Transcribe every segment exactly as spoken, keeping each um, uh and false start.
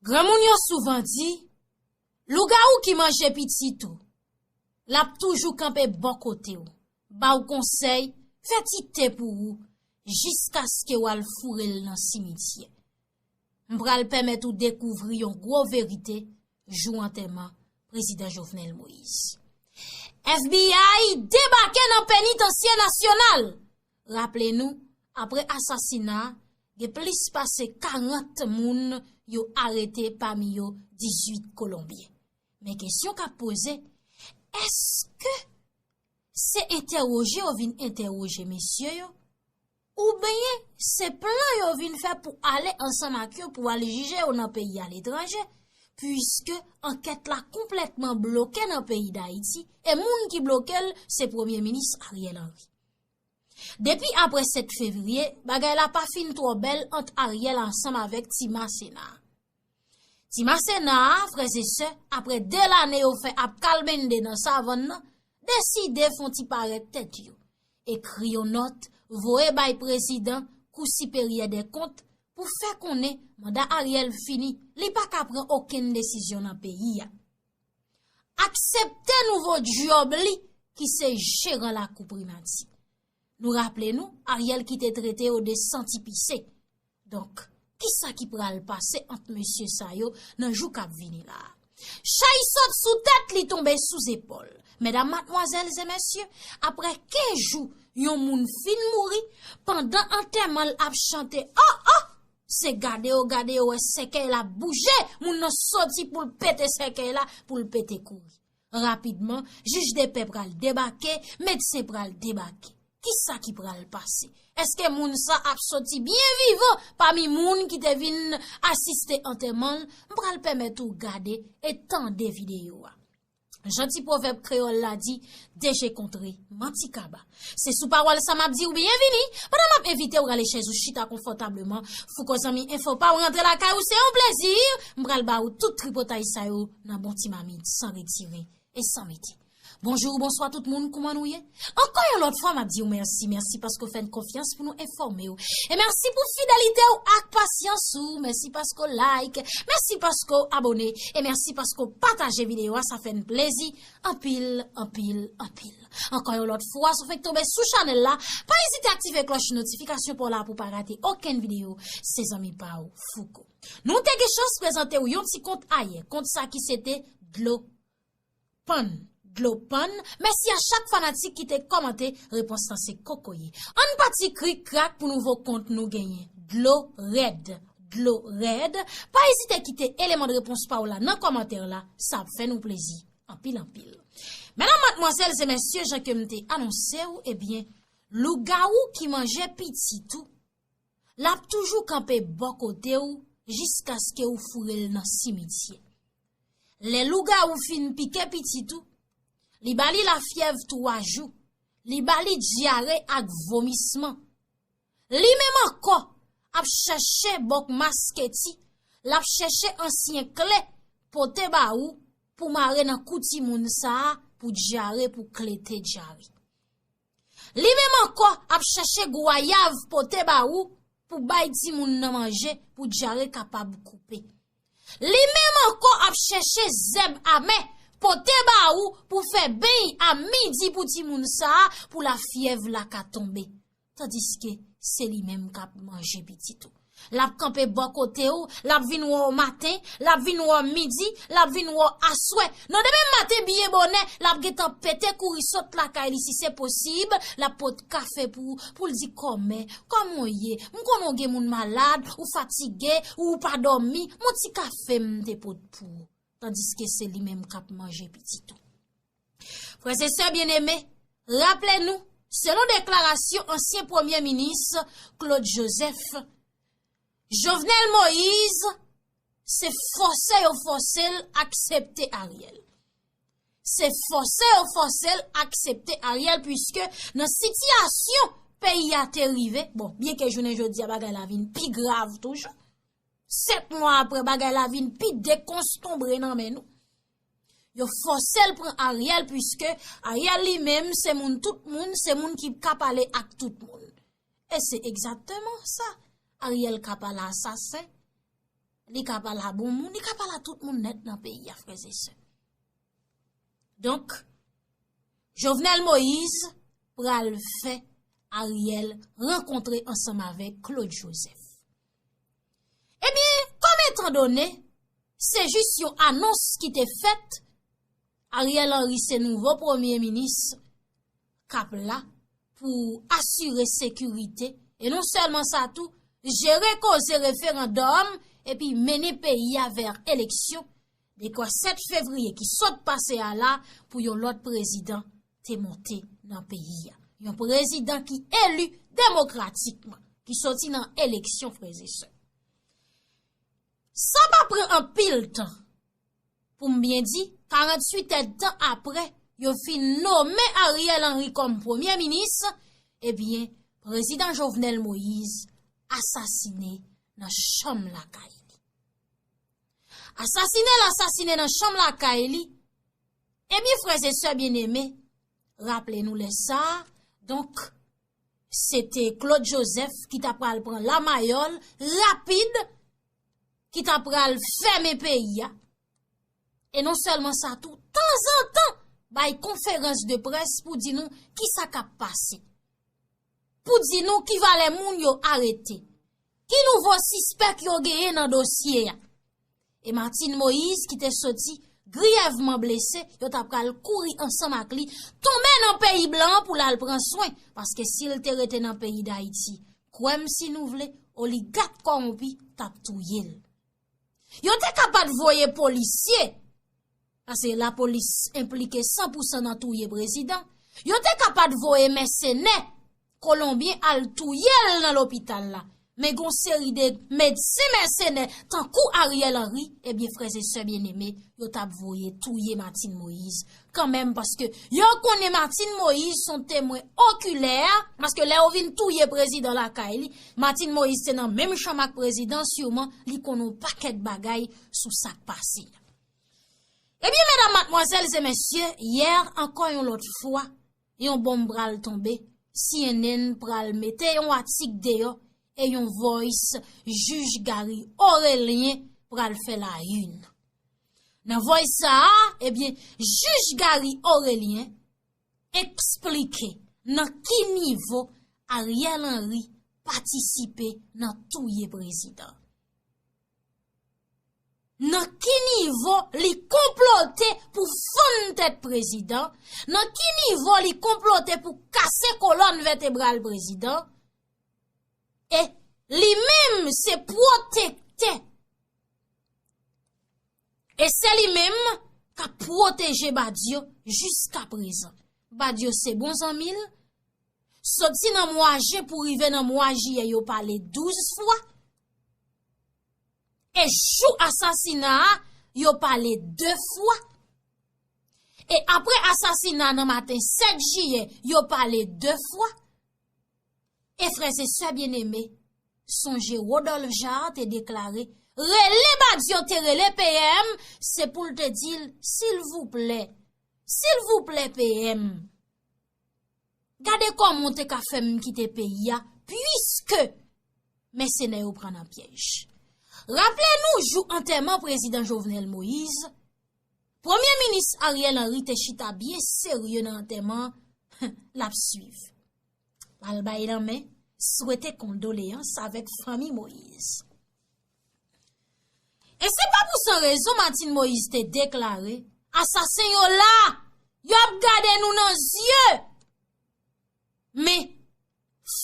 Granmoun yo souvan di, lougawou ki manje pitit ou, l ap toujou kanpe bò kote w, ba w konsèy, fè ti te pou ou, jiskaske w al foure l nan simityè. M pral pèmèt ou dekouvri yon gwo verite jou antèman Prezidan Jovenel Moïse. F B I debake nan penitansye nasyonal. Raple nou, apre asasina a, gen plis pase karant moun yo arete, pami yo dizuit Kolonbyen. Men kesyon k ap poze, èske se entèwoje yo vin entèwoje mesye yo? Oubyen se plan yo vin fè pou ale ansanm ak yo pou al jije yo nan peyi aletranje, piske ankèt la konplètman bloke nan peyi Dayiti, e moun ki bloke l se Premye Minis Ariel Henry. Depi apre sèt fevriye, bagay la pa fin twò bèl ant Ariel ansanm avèk Ti Masena. Ti Masena a, frè e sè, apre de lane yo fè ap kalbende nan savann nan, deside fè yon ti parèt tèt yo, ekri yon nòt, voye bay prezidan Kou Siperyè dè Kont pou fè konnen manda Ariel fini, li pa ka pran okenn desizyon nan peyi a. Aksepte nouvo djòb li ki se jeran lakou primati. Nou raple nou, Ariel ki te trete yo de santi pise. Donk, kisa ki pral pase ant mesye sa yo nan jou k ap vini la a? Chay sot sou tèt, li tonbe sou zepòl. Medam, madmwazèl e mesye, apre kenz jou yon moun fin mouri, pandan antèman l ap chante, oh, oh! Se gade yo gade yo wè sèkèy la bouje, moun nan soti pou l pete sèkèy la, pou l pete kouri. Rapidman, jij de pè pral debake, medsen pral debake. Kisa ki pral pase? Èske moun sa ap soti byen vivan pami moun ki te vin asiste antèman l? M pral pèmèt ou gade e tande videyo a. Jan ti pwovèb kreyòl la di, de je kontre, manti kaba. Se sou pawòl sa m ap di w byenvini, pandan m ap envite w rale chèz ou chita konfòtableman. Fouko zanmi enfo pa w rantre lakay ou, se yon plezi. M pral ba ou tout tripotay sa yo nan bon ti mamit, san retire e san mete. Bonjou, bonswa tout moun, kouman nou ye? Ankò yon lòt fwa, m ap di w mèsi. Mèsi paske w fè n konfyans pou nou enfòme w. E mèsi pou fidelite w ak pasyans ou. Mèsi paske w like. Mèsi paske w abone. E mèsi paske w pataje videyo a. Sa fè n plezi anpil, anpil, anpil. Ankò yon lòt fwa, si w fenk tonbe sou chanèl la, pa ezite aktive klòch notifikasyon pa w la pou w pa rate okenn videyo. Se zanmi pa w, Fouko. Nou te gen chans prezante w yon ti kont ayè. Kont sa ki se te dlo pann. Dlo pann. Mèsi a chak fanatik ki te kòmante, repons lan se kokoye. Ann pati krik krak pou nouvo kont nou genyen. Dlo rèd. Dlo rèd. Pa ezite kite eleman de repons pa w la nan kòmantè la, sa ap fè nou plezi. Anpil, anpil. Medam, madmwazèl e mesye, jan ke m te anonse w, ebyen, lougawou ki manje pitit ou, l ap toujou kanpe bò kote w jiskaske w foure l nan simityè. Lè lougawou fin pike pitit ou, li ba li lafyèv twa jou, li ba li dyare ak vomisman. Li menm ankò ap chèche bòk masketi, l ap chèche ansyen kle pote ba ou pou mare nan kou timoun sa a pou dyare, pou klete dyare. Li menm ankò ap chèche gwayav pote ba ou pou bay timoun nan manje pou dyare kapab koupe. Li menm ankò ap chèche zèb amè pote ba ou pou fè beny a midi pou timoun sa a pou lafyèv la ka tonbe. Tandiske se li menm k ap manje pitit ou. L ap kanpe bò kote w, l ap vin wè w maten, l ap vin wè w midi, l ap vin wè w aswè. Nan demen maten byen bonè, l ap gentan pete kouri sot lakay li si se posib, l ap pot kafe pou ou, pou l di kòmè, kòman w ye? M konnen w gen moun malad, ou fatige, ou pa dòmi, men yon ti kafe m te pot pou ou. Tandiske se li menm k ap manje pitit ou. Frè e sè byeneme, raple nou, selon deklarasyon ansyen premye minis Claude Joseph, Jovenel Moïse se fòse yo fòse l aksepte Ariel. Se fòse yo fòse l aksepte Ariel, piske nan sitiyasyon peyi a te rive, bon, byenke jounen jodi a bagay la vin pi grav toujou. Sèt mwa apre, bagay la vin pi dekonstonbre nan men nou. Yo fòse l pran Ariel, piske Ariel li menm se moun tout moun, se moun ki ka pale ak tout moun. E se egzakteman sa. Ariel ka pale a asasen, li ka pale a bon moun, li ka pale a tout moun nèt nan peyi a, frè e sè. Donk, Jovenel Moïse pral fè Ariel rankontre ansanm avèk Claude Joseph. Ebyen, kòm etandone, se jis yon anons ki te fèt, Ariel Henry se nouvo premye minis k ap la pou asire sekirite, e non sèlman sa tou, jere koze referandòm, epi mennen peyi a vè eleksyon, dekwa sèt fevriye ki sot pase a la, pou yon lòt prezidan te monte nan peyi a. Yon prezidan ki eli demokratikman, ki soti nan eleksyon, frè e sè. Sa pa pran anpil tan. Pou m byen di, karanntuit èdtan apre yo fin nonmen Ariel Henry kòm premye minis, ebyen, prezidan Jovenel Moïse asasine nan chanm lakay li. Asasine l asasine nan chanm lakay li, ebyen, frè e sè byeneme, raple nou lè sa a, donk, se te Claude Joseph ki ta pral pran lamayòl rapid, ki ta pral fèmen peyi a. E non sèlman sa tou, tanzantan, bay konferans de près pou di nou kisa k ap pase. Pou di nou ki valè moun yo arete. Ki nouvo sispèk yo genyen nan dosye a. E Martine Moïse ki te soti griyèvman blese, yo ta pral kouri ansanm ak li, tonbe nan peyi blan an pou l al pran swen, paske si l te rete nan peyi Dayiti, kwè m si nou vle, oligak kòwonpi t ap touye l. Yo te ka pa t voye polisye, paske lapolis enplike san pou san nan touye prezidan. Yo te ka pa t voye mèsenè kolonbyen al touye l nan lopital la. Men gon seri de medsen mèsenè tankou Ariel Henry, ebyen, frè e sè byeneme, yo t ap voye touye Martine Moïse kanmenm, paske yo konnen Martine Moïse se yon temwen okilè, paske lè yo vin touye prezidan lakay li, Martine Moïse te nan menm chanm ak prezidan, siman li konn yon pakèt bagay sou sa k pase a. Ebyen, medam, madmwazèl e mesye, yè ankò yon lòt fwa, yon bonm pral tonbe, C N N pral mete yon atik deyò e yon voice jij Gary Orélien pral fè la une. Nan voice sa a, ebyen, jij Gary Orélien eksplike nan ki nivo Ariel Henry patisipe nan touye prezidan. Nan ki nivo li konplote pou fann tèt prezidan? Nan ki nivo li konplote pou kase kolòn vètebral prezidan? E li menm se pwotektè. E se li menm k ap pwoteje Badio jiska prezan. Badio se bon zanmi l. Soti nan mwa jen pou rive nan mwa jiyè, yo pale douz fwa. E jou asasina a, yo pale de fwa. E apre asasina nan maten sèt jiyè, yo pale de fwa. E frè e sè byeneme, sonje Rodolphe Jaar te deklare, rele Badio te rele P M, se pou l te di l, silvouplè, silvouplè P M. Gade kòman w te ka fè m kite peyi a, piske mèsenè yo pran nan pyèj. Raple nou jou antèman prezidan Jovenel Moïse, premye minis Ariel Henry te chita byen serye nan antèman an, l ap swiv. L al bay lanmen, swete kondoleyans avèk fanmi Moïse. E se pa pou san rezon Martine Moïse te deklare, asasen yo la, y ap gade nou nan zye. Men,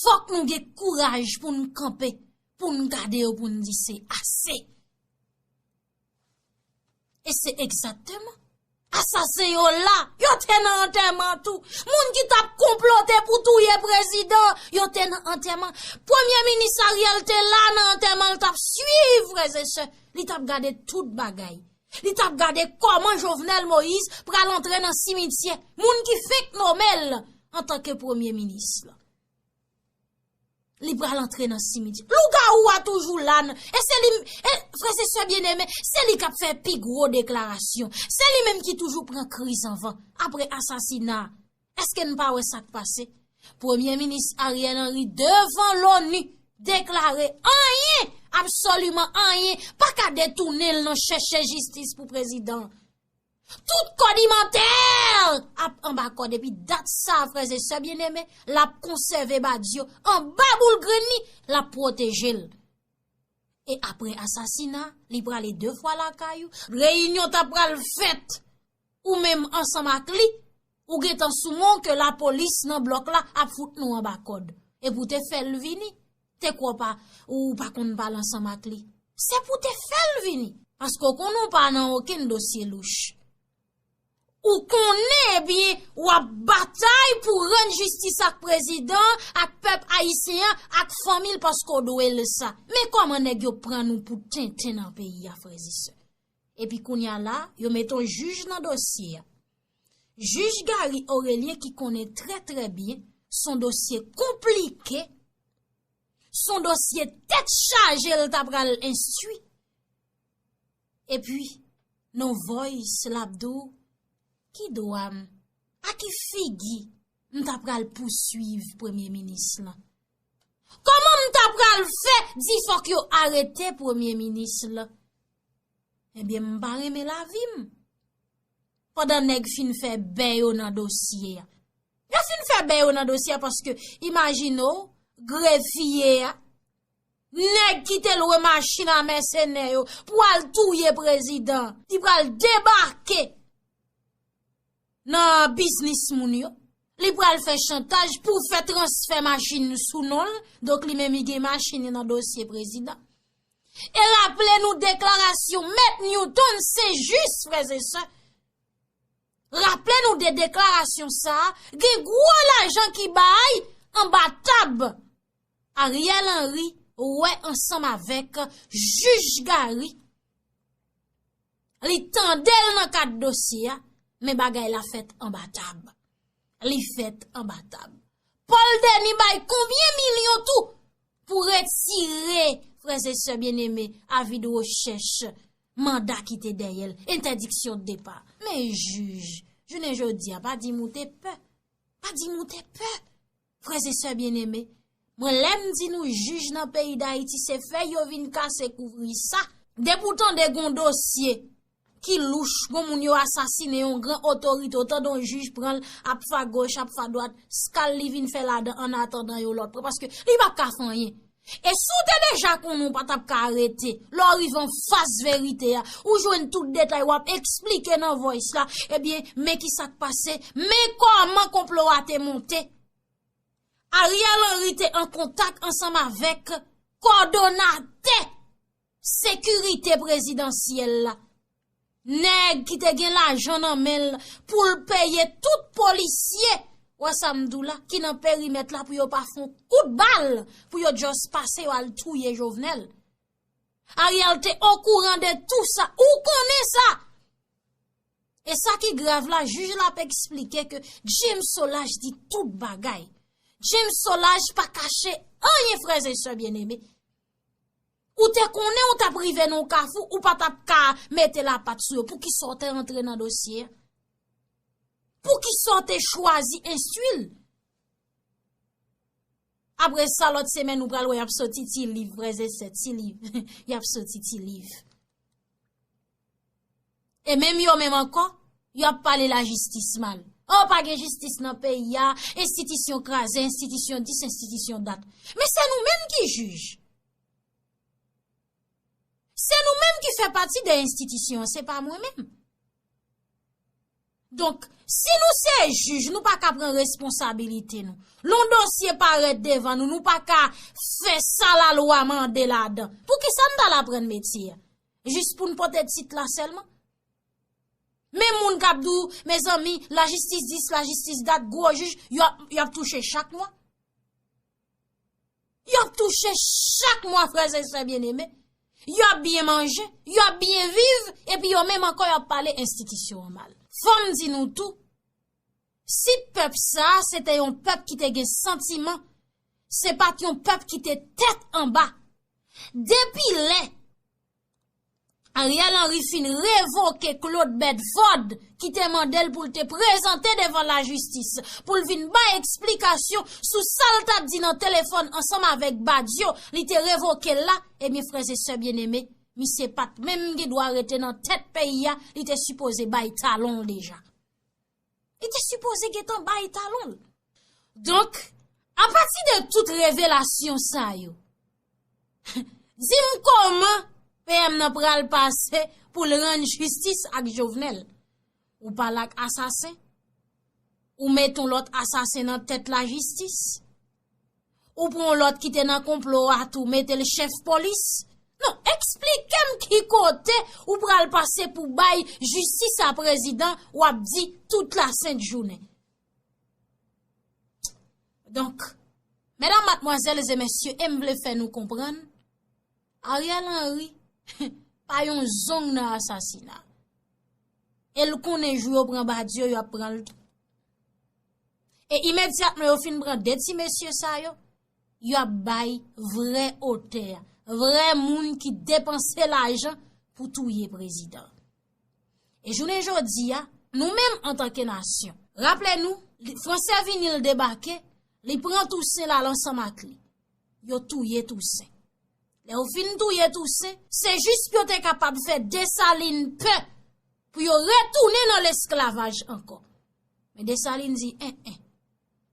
fòk nou gen kouraj pou n kanpe, pou n gade yo, pou n di se ase. E se egzakteman. Asasen yo la, yo te nan antèman tou. Moun ki t ap konplote pou touye prezidan, yo te nan antèman. Premye minis Ariel te la nan antèman, l t ap swiv, frè e sè. Li t ap gade tout bagay. Li t ap gade kòman Jovenel Moïse pral antre nan simityè. Moun ki fenk nome l antanke premye minis la. Li pral antre nan simityè. Lougawou a toujou la, n-, e se li, e, frè e sè byeneme, se li k ap fè pi gwo deklarasyon. Se li menm ki toujou pran kriz anvan. Apre asasina, èske n pa wè sa k pase? Premye minis Ariel Henry devan l'ONU deklare anyen Absoliman anyen pa ka detounen l nan chèche jistis pou prezidan. Tout kòdimantè ap anba kòd. Epi dat sa, frè e sè byenneme, l ap konsève Badio anba boul grenn li, l ap pwoteje l. E apre asasina, li prale de fwa lakay ou. Reyinyon ta pral fèt, ou menm ansanm ak li, ou gentan sou men w ke lapolis nan blòk la ap fout nou anba kòd. Epi w te fè l vini. Te kwè w pa, ou pa konn pale ansanm ak li. Se pou w te fè l vini. Paske w konnen w pa nan okenn dosye louch. Ou konnen, ebyen, w ap batay pou rann jistis ak prezidan, ak pèp ayisyen an, ak fanmi l, paske w dwe l sa. Men kòman nèg yo pran nou pou tenten nan peyi a, frè e sè. Epi kounye a la, yo mete yon jij nan dosye a. Jij Gary Orelien ki konnen trè, trè byen, s on dosye konplike, s on dosye tèt chaje l ta pral enstwi. Epi, nan voice l ap di w, ki dwa m, a ki figi m ta pral pouswiv premye minis lan? Kòman m ta pral fè di fòk yo arete premye minis lan? Ebyen, m pa renmen lavi m. Pandan nèg fin fè bè yo nan dosye a. Yo fin fè bè yo nan dosye a paske, imajine w, grefye a, nèg ki te lwe machin a mèsenè yo pou al touye prezidan, li pral debake nan biznis moun yo. Li pral fè chantaj pou fè transfè machin sou non l. Donk, li menm li gen machin li nan dosye prezidan. E raple nou deklarasyon Mèt Newton Saint-Just, frè e sè. Raple nou de deklarasyon sa a, gen gwo lajan ki bay anba tab. Ariel Henry wè ansanm avèk jij Gary. Li tande l nan kad dosye a, men bagay la fèt anba tab. Li fèt anba tab. Paul Denis bay konbyen milyon tou pou retire, frè e sè byenneme, avi de rechèch, manda ki te dèyè l, entèdiksyon depa. Men jij, jounen jodi a, pa di m ou te pè. Pa di m ou te pè. Frè e sè byenneme, mwen lè m di nou jij nan peyi Dayiti, se fèy yo vin kase kouvri sa. Depi w tande gon dosye ki louch, gon moun yo asasinen, yon gran otorite, w tande yon jij pran l, ap fa goch, ap fa dwat, skal li vin fè ladan annatandan yon lòt pran, paske li p ap ka fè anyen. E si w te deja konnen w pa t ap ka arete, lè w rive anfas verite a, ou jwenn tout detay, w ap eksplike nan voice la, ebyen, men ki sa k pase, men kòman konplo a te monte. Ariel Henry te an kontak ansanm avèk kòdonatè sekirite prezidansyèl la. Nèg ki te gen lajan nan men l pou l peye tout polisye, wè sa m di w la, ki nan perimèt la pou yo pa fè yon kout bal, pou yo just pase yo al touye Jovenel. Ariel te okouran de tou sa, ou konnen sa. E sa ki grav la, jij la ap eksplike ke James Solages di tout bagay. James Solages pa kache anyen, frè e sè byenneme. Ou te konnen ou t ap rive nan yon kafou, ou pa t ap ka mete lapat sou yo. Poukisa w te rantre nan dosye a? Poukisa w te chwazi enstwi l? Apre sa, lòt semèn, ou pral wè y ap soti ti liv, frè e sè, ti liv. Y ap soti ti liv. E menm yo menm ankò, y ap pale lajistis mal. O, pa gen jistis nan peyi a, enstitisyon kraze, enstitisyon dis, enstitisyon dat. Men se nou menm ki jij. Se nou menm ki fè pati de enstitisyon an, se pa mwen menm. Donk, si nou se jij, nou pa ka pran responsabilite nou. Lè yon dosye parèt devan nou, nou pa ka fè sa lalwa mande ladan. Poukisa n t al aprann metye a? Jis pou n pote tit la sèlman? Men moun k ap di w, mezanmi, lajistis dis, lajistis dat, gwo jij, y ap, y ap touche chak mwa. Y ap touche chak mwa, frè e sè byenneme. Y ap byen manje, y ap byen viv, epi yo menm ankò y ap pale enstitisyon an mal. Fò m di nou tou, si pèp sa a se te yon pèp ki te gen santiman, se pa t yon pèp ki te tèt anba. Depi lè Ariel Henry fin revoke Claude Bedford ki te mande l pou l te prezante devan lajistis, pou l vin bay eksplikasyon sou sa l t ap di nan telefòn ansanm avèk Badio, li te revoke l la, ebyen, frè e sè byeneme, misye pa t menm gen dwa rete nan tèt peyi a, li te sipoze bay talon l deja. Li te sipoze gentan bay talon l. Donk, apati de tout revelasyon sa yo, di m kòman P M nan pral pase pou l rann jistis ak Jovenel? Ou pale ak asasen? Ou met yon lòt asasen nan tèt lajistis? Ou pran yon lòt ki te nan konplo a tou, mete l chèf polis? Non, eksplike m ki kote ou pral pase pou bay jistis a prezidan, w ap di tout la sent jounen. Donk, medam, madmwazèl e mesye, e m vle fè nou konprann, Ariel Henry pa yon zong nan asasina. E l konnen jou yo pran Badio, yo ap pran l tou. E imedyatman yo fin pran de ti mesye sa yo, yo ap bay vrè otè a, vrè moun ki depanse lajan pou touye prezidan. E jounen jodi a, nou menm antanke nasyon, raple nou, li- Franse vini, l debake, li pran Tousen l al ansanm ak li. Yo touye Tousen. Lè yo fin touye Tousen, se jis pou yo te kapab fè Desalin pè, pou yo retounen nan lesklavaj ankò. Men Desalin di, en, en,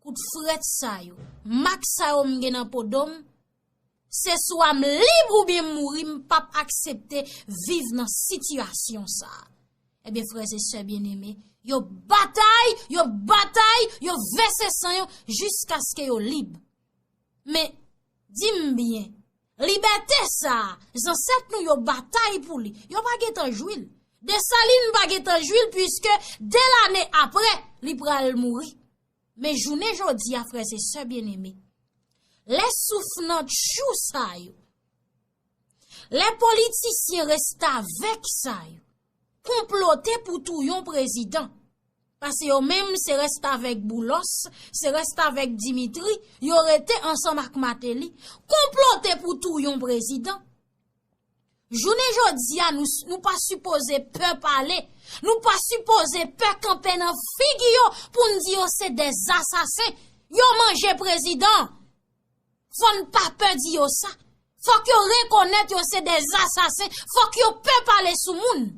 kout frèt sa yo, mak sa yo m gen nan po do m, se swa m lib oubyen m mouri, m p ap aksepte viv nan sitiyasyon sa a. Ebyen, frè e sè byeneme, yo batay, yo batay, yo vèse san yo jiskaske yo lib. Men, di m byen, libète sa a, zansèt nou yo batay pou li, yo pa gentan jwi l. Desalin pa gentan jwi l, piske de lane apre, li pral mouri. Men jounen jodi a, frè e sè byeneme, lè souf nan tchou sa yo, lè politisyen restavèk sa yo konplote pou touye yon prezidan, paske yo menm se restavèk Boulos, se restavèk Dimitri, yo rete ansanm ak Mateli, konplote pou touye yon prezidan. Jounen jodi a, nou, nou pa sipoze pè pale. Nou pa sipoze pè kanpe nan figi yo pou n di yo se dè asasen. Yo manje prezidan. Fò n pa pè di yo sa. Fòk yo rekonèt yo se dè asasen. Fòk yo pè pale sou moun.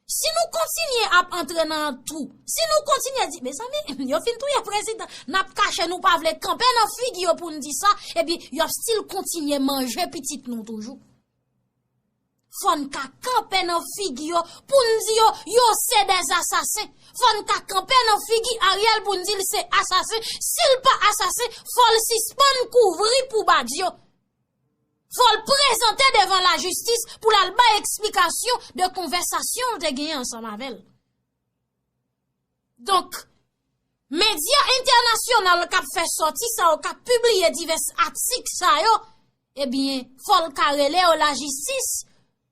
Si nou kontinye ap antre nan twou, si nou kontinye di, mezanmi, yo fin touye prezidan, n ap kache, nou pa vle kanpe nan figi yo pou n di sa, epi y ap still kontinye manje pitit nou toujou. Fò n ka kanpe nan figi yo pou n di yo, yo se dè asasen. Fò n ka kanpe nan figi Ariel pou n di l se asasen. Si l pa asasen, fò l sispann kouvri pou Badio. Fò l prezante devan lajistis pou l al bay eksplikasyon de konvèsasyon l te genyen ansanm avè l. Donk, medya entènasyonal k ap fè sòti sa yo, k ap pibliye divès atik sa yo, ebyen, fò l ka rele yo lajistis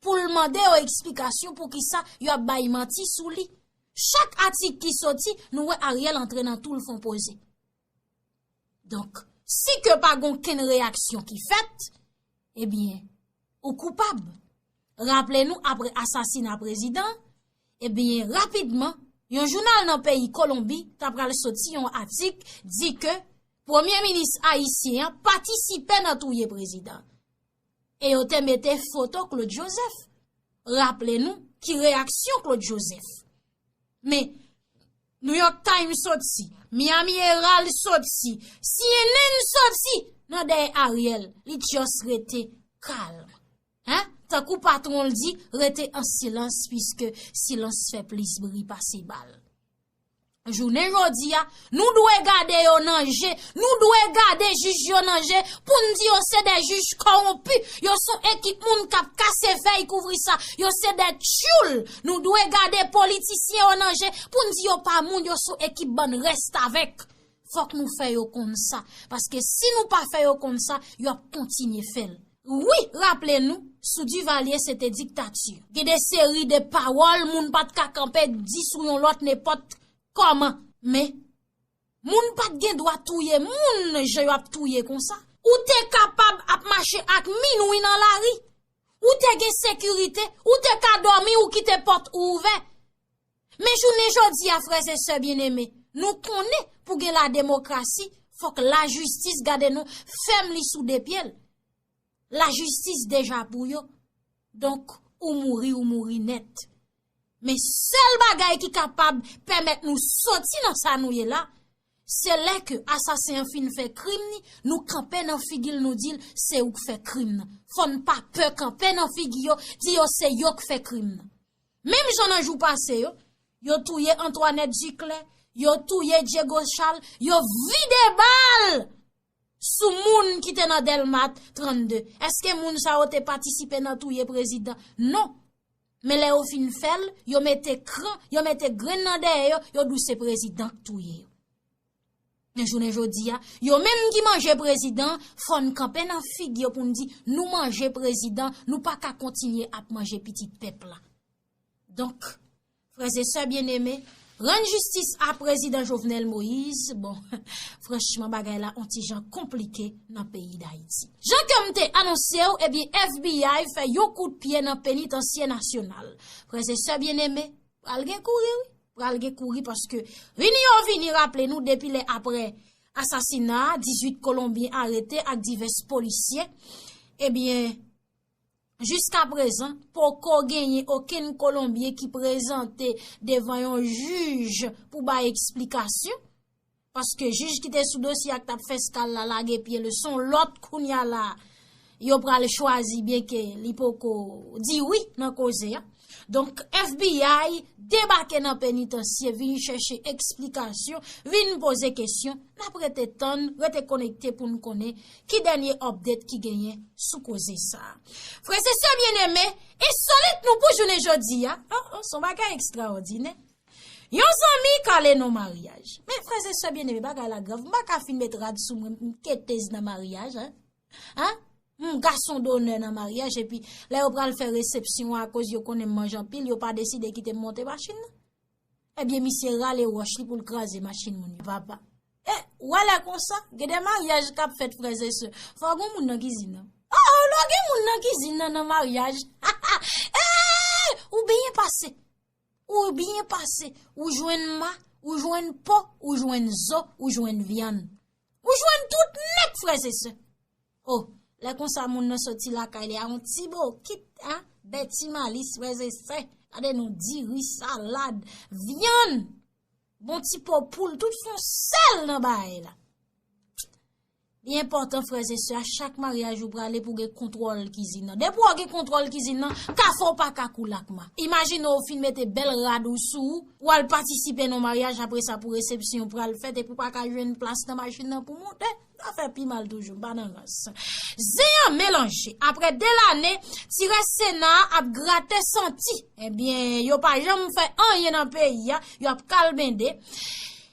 pou l mande yo eksplikasyon poukisa y ap bay manti sou li. Chak atik ki sòti, nou wè Ariel antre nan twou l fon poze. Donk, si ke pa gen okenn reyaksyon ki fèt, ebyen, ou koupab. Raple nou, apre asasina prezidan, ebyen, rapidman, yon jounal nan peyi Kolonbi ta pral soti yon atik di ke premye minis ayisyen an patisipe nan touye prezidan. E yo te mete foto Claude Joseph. Raple nou ki reyaksyon Claude Joseph. Men, New York Times soti, Miami Herald soti, C N N soti nan dèyè Ariel, li just rete kalm. Hein? Tankou patwon l di, rete an silans, piske silans fè plis bri pase bal. Jounen jodi a, nou dwe gade yo nan je, nou dwe gade jij yo nan je, pou n di yo se de jij kòwonpi, yo se yon ekip moun k ap kase fèy kouvri sa, yo se de tchoul, nou dwe gade politisyen yo nan je, pou n di yo pa moun, yo se yon ekip bann restavèk. Fòk nou fè yo konn sa, paske si nou pa fè yo konn sa, y ap kontinye fè l. Wi, raple nou, sou Duvalier se te diktati. Gen de seri de pawòl moun pa t ka kanpe di sou yon lòt nenpòt kòman. Men, moun pa t gen dwa touye moun jan yo ap touye konsa. Ou te kapab ap mache ak minwi nan lari. Ou te gen sekirite, ou te ka dòmi, ou kite pòt ou ouvè. Men jounen jodi a, frè e sè byeneme, nou konnen pou gen lademokrasi, fòk lajistis gade nou fèm li sou de pye l. Lajistis deja pou yo. Donk, ou mouri, ou mouri nèt. Men sèl bagay ki kapab pèmèt nou soti nan sa nou ye la, se lè ke asasen an fin fè krim ni, nou kanpe nan figi l, nou di l, se ou k fè krim nan. Fò n pa pè kanpe nan figi yo, di yo se yo k fè krim nan. Menm jan nan jou pase yo, yo touye Antoinette Duclair, yo touye Diego Charles, yo vide bal sou moun ki te nan Dèlma trannde. Èske moun sa yo te patisipe nan touye prezidan? Non. Men lè yo fin fè l, yo mete kran, yo mete grenn nan dèyè yo, yo di w se prezidan k touye yo. Men jounen jodi a, yo menm ki manje prezidan, fò n kanpe nan figi yo pou n di, nou manje prezidan, nou pa ka kontinye ap manje pitit pèp la. Donk, frè e sè byeneme, rann jistis a prezidan Jovenel Moïse, bon, franchman, bagay la on ti jan konplike nan peyi Dayiti. Jan ke m te anonse w, ebyen, F B I fè yon kout pye nan penitansye nasyonal. Frè e sè byeneme, pral gen kouri, wi. Pral gen kouri paske vini yo vini raple nou depi lè apre asasina, dizuit Kolonbyen arete ak divès polisye. Ebyen, jiskaprezan, poko genyen okenn Kolonbyen ki prezante devan yon jij pou bay eksplikasyon. Paske jij ki te sou dosye a k t ap fè eskal la lage pye l, se yon lòt kounye a la yo pral chwazi, byenke li poko di wi nan koze a. Donk, F B I debake nan penitansye, vin chèche eksplikasyon, vin poze kesyon. N ap rete tann, rete konekte pou n konnen ki dènye update ki genyen sou koze sa a. Frè e sè byeneme, ensolit nou pou jounen jodi a. Oh, oh, se yon bagay ekstraòdinè. Yon zanmi kale nan maryaj. Men, frè e sè byeneme, bagay la grav. M pa ka fin met rad sou mwen, m ketez nan maryaj, en. Hein? M gason donè nan maryaj, epi lè yo pral fè resepsyon an, akoz yo konnen m manje anpil, yo pa deside kite m monte machin nan. Ebyen, misye rale wòch li pou l kraze machin moun yo, papa. E, w wè lè konsa, gen de maryaj k ap fèt, frè e sè. Fò gen moun nan kizin nan. Oh, oh, lè gen moun nan kizin nan, nan maryaj. Eh, ou byen pase. Ou byen pase. Ou jwenn ma, ou jwenn po, ou jwenn zo, ou jwenn vyann. Ou jwenn tout nèt, frè e sè. Oh, lè konsa moun nan soti lakay li a yon ti bokit, hein? Bèti malis, frè e sè. Gade nou diri, salad, vyann, bon ti po poul, tout fon sèl nan bagay la. Li enpòtan, frè e sè, a chak maryaj ou prale pou gen kontwòl kizin nan. Depi w gen kontwòl kizin nan, kafe w pa ka koule ak ma. Imajine w fin mete bèl rad ou sou ou, w al patisipe nan maryaj, apre sa pou resepsyon pral fèt, epi w pa ka jwenn plas nan machin nan pou monte. Sa fè pi mal toujou, m pa nan rans. Zen an melanje. Apre de lane, ti rès Sena a ap grate santi. Ebyen, yo pa janm fè anyen nan peyi a, y ap kalbende.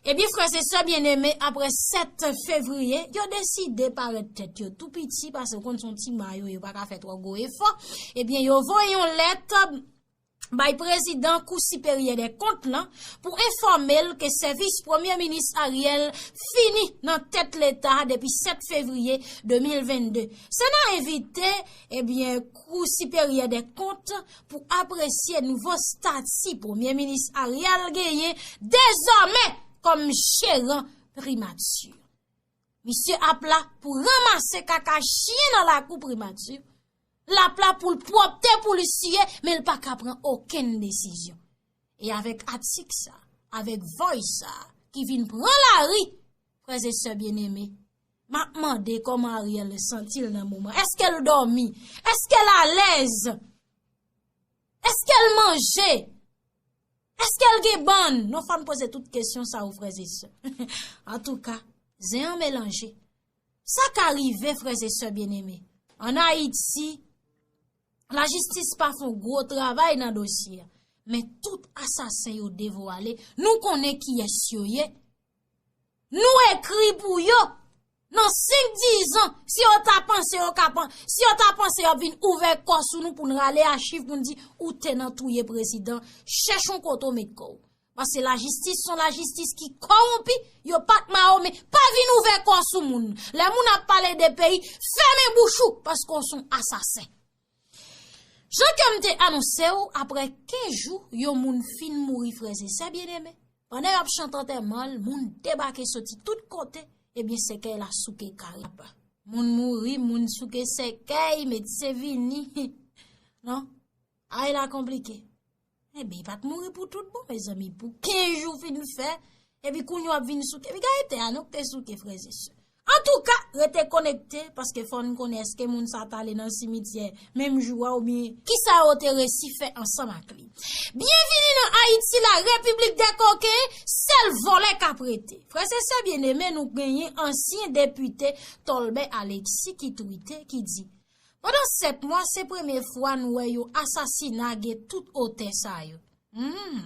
Ebyen, frè e sè byeneme, apre sèt fevriye, yo deside parèt tèt yo tou piti, paske w konn se yon ti ma yo, yo pa ka fè twò gwo efò. Ebyen, yo voye yon lèt bay prezidan Kou Siperyè dè Kont lan pou enfòme l ke sèvis Premye Minis Ariel fini nan tèt Leta depi sèt fevriye de mil vennde. Sena envite, ebyen, Kou Siperyè dè Kont pou apresye nouvo stati Premye Minis Ariel genyen dezòmè kòm jeran primati. Misye ap la pou ranmase kaka chyen nan lakou primati. L ap la pou l pwòpte pou l siye, men l pa ka pran okenn desizyon. E avèk atik sa, avèk voice sa, ki vin pran lari, frè e sè byeneme, m ap mande kòman Ariel santi l nan moman. Èske l dòmi? Èske l alèz? Èske l manje? Èske l gen bann? Non, fò n poze tout kesyon sa yo, frè e sè. Antouka, zen an melanje. Sa ka rive, frè e sè byeneme. Ann Ayiti, lajistis pa fè yon gwo travay nan dosye a. Men tout asasen yo devwale. Nou konnen kiyès yo ye. Nou ekri pou yo. Nan senk, diz an, si yo ta panse yo ka pan-, si yo ta panse y ap vin ouvè kò sou nou pou n rale achiv pou n di ou te nan touye prezidan, chèche yon kote w met kò w. Paske lajistis se yon lajistis ki kòwonpi, yo pa t Mahomet, pa vin ouvè kò w sou moun. Lè moun ap pale de peyi, fèmen bouch ou, paske w se yon asasen. Jan ke m te anonse w, apre kenz jou, yon moun fin mouri, frè e sè byeneme. Pandan y ap chante antèman l, moun debake soti tout kote, ebyen sèkèy la souke kare. Moun mouri, moun souke sèkèy, medsen vini. Non? Ay la konplike. Ebyen, li pa t mouri pou tout bon, mezanmi. Pou kenz jou fin fè, epi kounye a w ap vin souke. Epi gade tè a non k te souke, frè e sè. Antouka, rete konekte, paske fò n konnen èske moun sa t ale nan simityè menm jou a oubyen kisa yo te resi fè ansanm ak li. Byenvini nan Ayiti, la Repiblik dè koken, sèl vòlè k ap rete. Frè e sè byeneme, nou genyen ansyen depite Tolbè Alexis ki twite, ki di, pandan sèt mwa, se premye fwa n wè yon asasina gen tout otè sa yo. Hmm.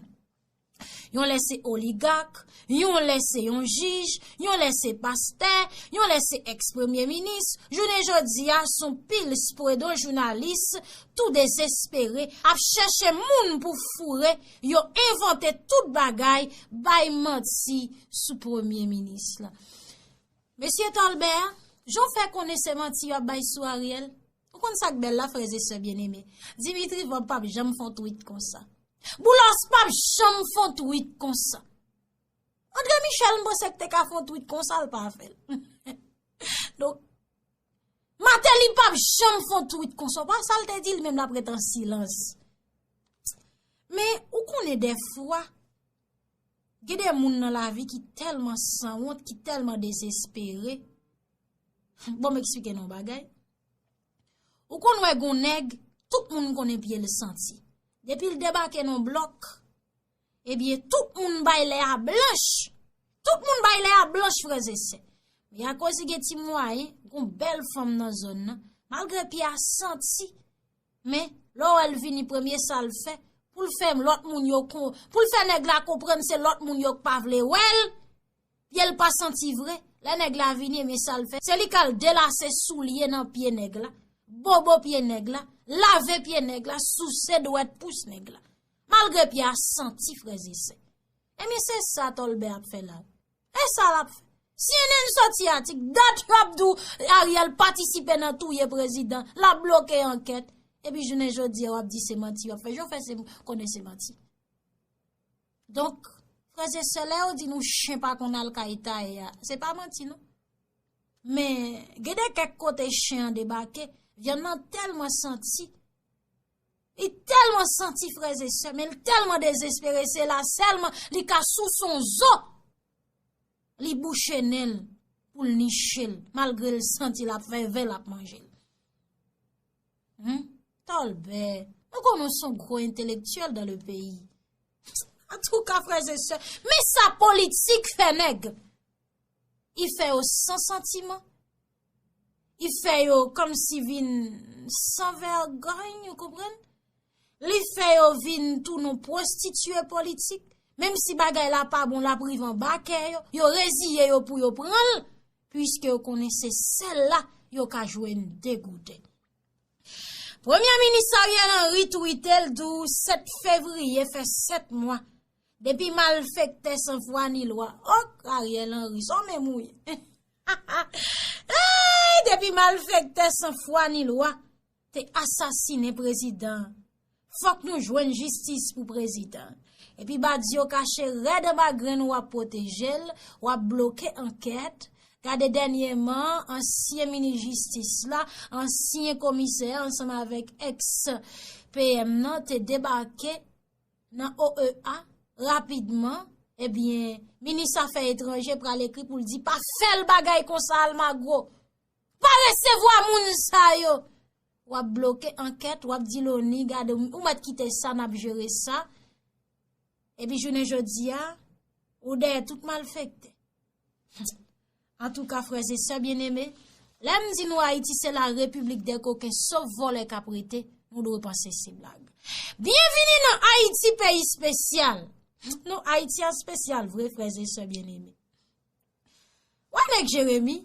Yon lè se oligak, yon lè se yon jij, yon lè se pastè, yon lè se èks premye minis. Jounen jodi a, s on pil spredon jounalis tou dezespere ap chèche moun pou foure, yo envante tout bagay, bay manti sou premye minis la. Mesye Tolbè, jan w fè konnen se manti y ap bay sou Ariel? Ou konn sa k bèl la, frè e sè byeneme? Dimitri Vorbe p ap janm fè yon tweet konsa. Boulos p ap janm fè yon tweet konsa. André Michel, m panse k te ka fè yon tweet konsa, l pa fè l. Donk, Martelly p ap janm fè yon tweet konsa. Ou pa sa l te di, li menm l ap ret an silans. Men, ou konnen dèfwa, gen de moun nan lavi ki tèlman sanwont, ki tèlman dezespere. Bon, m eksplike nou yon bagay. Ou konn wè gon nèg, tout moun konnen pye l santi. Depi l debake nan blòk, ebyen, tout moun bay lè a blanch. Tout moun bay lè a blanch, frè e sè. Men akoz li gen ti mwayen, gon bèl fanm nan zòn nan, malgre pye a santi, men lè w wè l vini, premye sa l fè, pou l fè lòt moun yo kon, pou l fè nèg la konprann se lòt moun yo k pa vle wè l, pye l pa santi vre. Lè nèg la vini, men sa l fè, se li k al delase soulye nan pye nèg la, bobo pye nèg la, lave pye nèg la, souse dwèt pous nèg la. Malgre pye a santi, frè e sè. Ebyen, se sa Tolbè ap fè la. E sa l ap fè. Si N N soti atik, dat y ap di w Ariel patisipe nan touye prezidan, l ap bloke ankèt. Epi jounen jodi a, w ap di se manti y ap fè. Jan w fè se, konnen se manti. Donk, frè e sè, lè yo di nou chen pa konn al kay taye a, se pa manti non. Men, gen de kèk kote chen an debake, vyann nan tèlman santi, li tèlman santi, frè e sè, men l tèlman dezespere, se la sèlman li ka souse yon zo, li bouche nen l pou l niche l, malgre l santi l ap fè vè, l ap manje l. Hmm? Tolbè, nou konnen w s on gwo entelektyèl dans le pays. Antouka, frè e sè, men sa politik fè nèg. Li fè yo san santiman. Li fè yo kòmsi vin san vègòy, ou konprann? Li fè yo vin tounen pwostitye politik. Menm si bagay la pa bon, l ap rive anba kè yo. Yo reziye yo pou yo pran l, piske yo konnen se sèl la yo ka jwenn degouden. Premye minis Ariel Henry twite l di w sèt fevriye fè sèt mwa depi malfektè san fwa ni lwa. Ok, Ariel Henry, sa w menm ou ye. Ey, depi malfektè san fwa ni lwa te asasinen prezidan an, fòk nou jwenn jistis pou prezidan an. Epi bandi yo kache rèd anba grenn, w ap pwoteje l, w ap bloke ankèt. Gade dènyèman, ansyen minis jistis la, ansyen komisè, ansanm avèk èks P M nan, te debake nan O E A rapidman. Ebyen, minis afè etranje pral ekri pou l di pa fè l bagay konsa, Almagro. Pa resevwa moun sa yo. W ap bloke ankèt, w ap di Loni, gade, ou mèt kite sa, n ap jere sa. Epi jounen jodi a, ou dèyè tout malfektè. Antouka, frè e sè byeneme, lè m di nou Ayiti se la repiblik dè koken, sof vòlè k ap rete, nou dwe panse se blag. Byenvini nan Ayiti, peyi espesyal. Non, Ayiti a espesyal vre, frè e sè byeneme. Wè nèg Jeremi,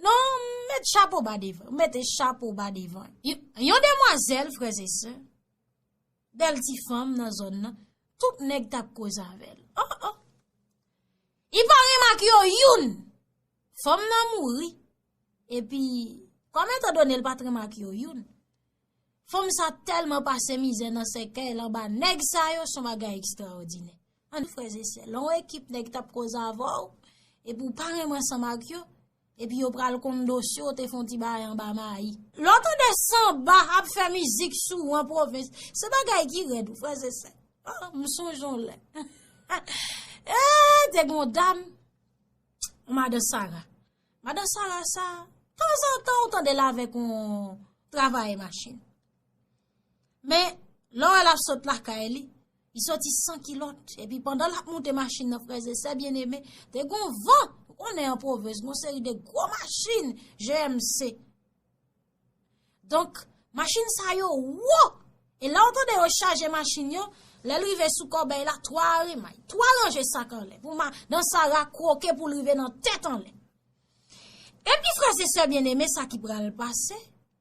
non, m met chapo ba devan, m mete chapo ba devan. Y-, yon demwazèl, frè e sè, bèl ti fanm nan zòn nan, tout nèg t ap koze avè l. Oh, oh. Li pa renmen ak yo youn. Fanm nan mouri. Epi, kòm etandone l pa t renmen ak yo youn, Fanm sa tèlman pase mizè nan sèkèy l anba nèg sa yo, se yon bagay ekstraòdinè. An frè e sè, lè yon ekip nèg t ap koze avè w, epi w pa renmen ansanm ak yo, epi yo pral konn dosye w te fè yon ti bagay anba mayi. Lè w tande sanba ap fè mizik sou ou an pwovens, se bagay ki rèd, wi, frè e sè. Ah, m sonje yon lè. Eh, te gen yon dam, yon madan Sara. Madan Sara sa, tanzantan ou tande l avèk yon travayè machin. Men, lè w wè l ap sot lakay li, li soti san kilòt. Epi pandan l ap moute machin nan, frè e sè byeneme, te gen yon van. Ou konnen an pwovens, gen yon seri de gwo machin, G M C. Donk, machin sa yo wo. E lè w tande yo chaje machin yo, lè l rive sou kòbèy la, twa remay, twa ranje sak anlè. Pou madan Sara kwoke pou l rive nan tèt anlè. Epi, frè e sè byeneme, sa ki pral pase,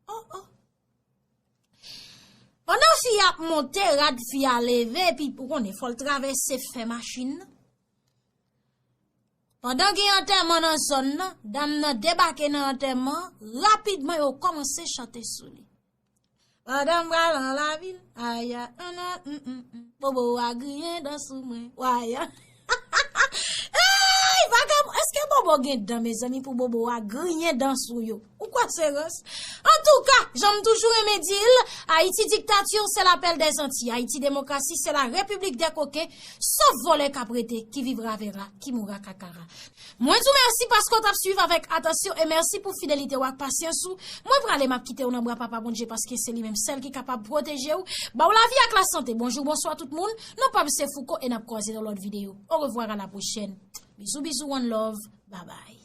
oh, oh. Pandan fi a ap monte, rad fi a leve, epi ou konnen, fò l travèse fè machin nan. Pandan gen antèman nan zòn nan, dam nan debake nan antèman, rapidman yo kòmanse chante sou li. Pandan m pral nan lavil, aya, ana, mm, mm, mm, bobo a griyen dan sou mwen, waya. Ey, vagabon, èske bobo gen dan, mezanmi, pou bobo a griyen dan sou yo? Ou kwè se rans? Antouka, jan m toujou renmen di l, Ayiti diktati, se lapèl dèzanti. Ayiti demokrasi, se la repiblik dè koken. Sof vòlè k ap rete, qui vivra verra, qui mourra kakara. Mwen di w mèsi paske w t ap swiv avèk atansyon e mèsi pou fidelite w ak pasyans ou. Mwen prale, m ap kite w nan bra Papa Bondye paske se li menm sèl ki kapab pwoteje w, ba w lavi ak lasante. Bonjou, bonswa tout moun. Non pa m se Fouco e n ap kwaze nan lòt videyo. Orevwa, à la prochaine. Bizou, bizou, one love. Babay.